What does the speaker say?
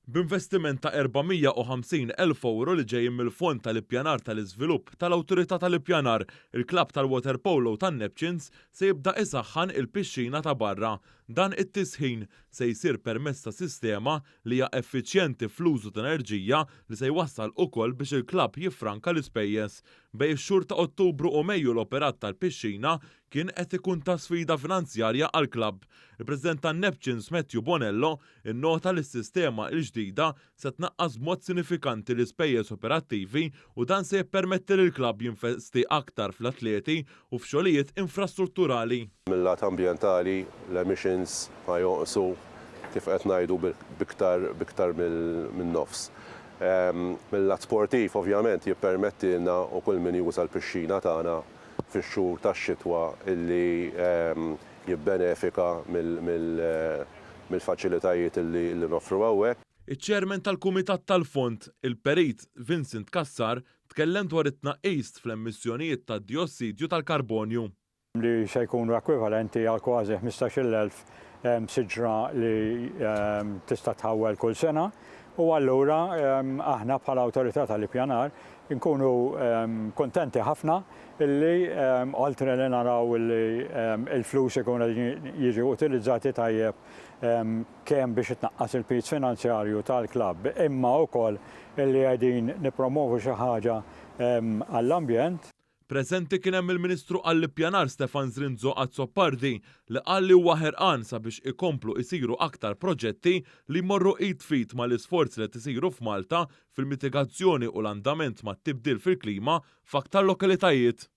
B'investiment ta' 450,000 ewro li ġejjin mill-Fond tal-Ippjanar tal-Iżvilupp tal-Awtorità tal-Ippjanar, il-klabb tal-waterpolo tan-Neptunes se jibda isaħħan il-pixxina ta' barra. Dan it-tisħin se jsir permezz ta' sistema li hija effiċjenti fl-użu ta' enerġija li se jwassal ukoll biex il-klabb jiffranka l-ispejjeż. Bejn ix-xhur ta' Ottubru u Mejju l-operat tal-pixxina kien qed ikun ta' sfida finanzjarja għall-klabb. Il-President tan-Neptunes Matthew Bonello Innota li s-sistema l-ġdida se tnaqqas b'mod sinifikanti l-ispejjeż operattivi u dan se jippermetti lill-klabb jinvesti aktar fl-atleti u f'xogħlijiet infrastrutturali. Mil-lat ambjentali, l-emissions ħa jonqsu kif qed ngħidu b'iktar b'iktar min-nofs. Mil-lat sportiv ovvjament jippermettilna u kull min juża l-pixxina tagħna fix-xhur tax-xitwa illi jibbenefika mill-faċilitajiet li noffru hawnhekk. Iċ-Chairman tal-Kumitat tal-Fond, il-Perit Vincent Cassar, tkellem dwar it-tnaqqis fl-emissjonijiet tad-diossidju tal-karbonju. Li se jkunu ekwivalenti għal kważi 15,000 siġra li tista' tħawwel kull sena u allura aħna bħala Awtorità tal-Ippjanar inkunu kuntenti ħafna illi oltre li naraw illi l-flus ikunu qegħdin jiġu utilizzati tajjeb kemm biex itnaqqas il-piż finanzjarju tal-klabb imma wkoll illi qegħdin nippromovu xi ħaġa għall-ambjent. Preżenti kien hemm il-Ministru għall-Ippjanar Stefan Zrinzo Azzopardi li qal li huwa ħerqan sabiex ikomplu isiru aktar proġetti li jmorru id f'id mal-isforzi li qed isiru f'Malta fil-mitigazzjoni u l-andament mat-tibdil fil-klima f'aktar lokalitajiet.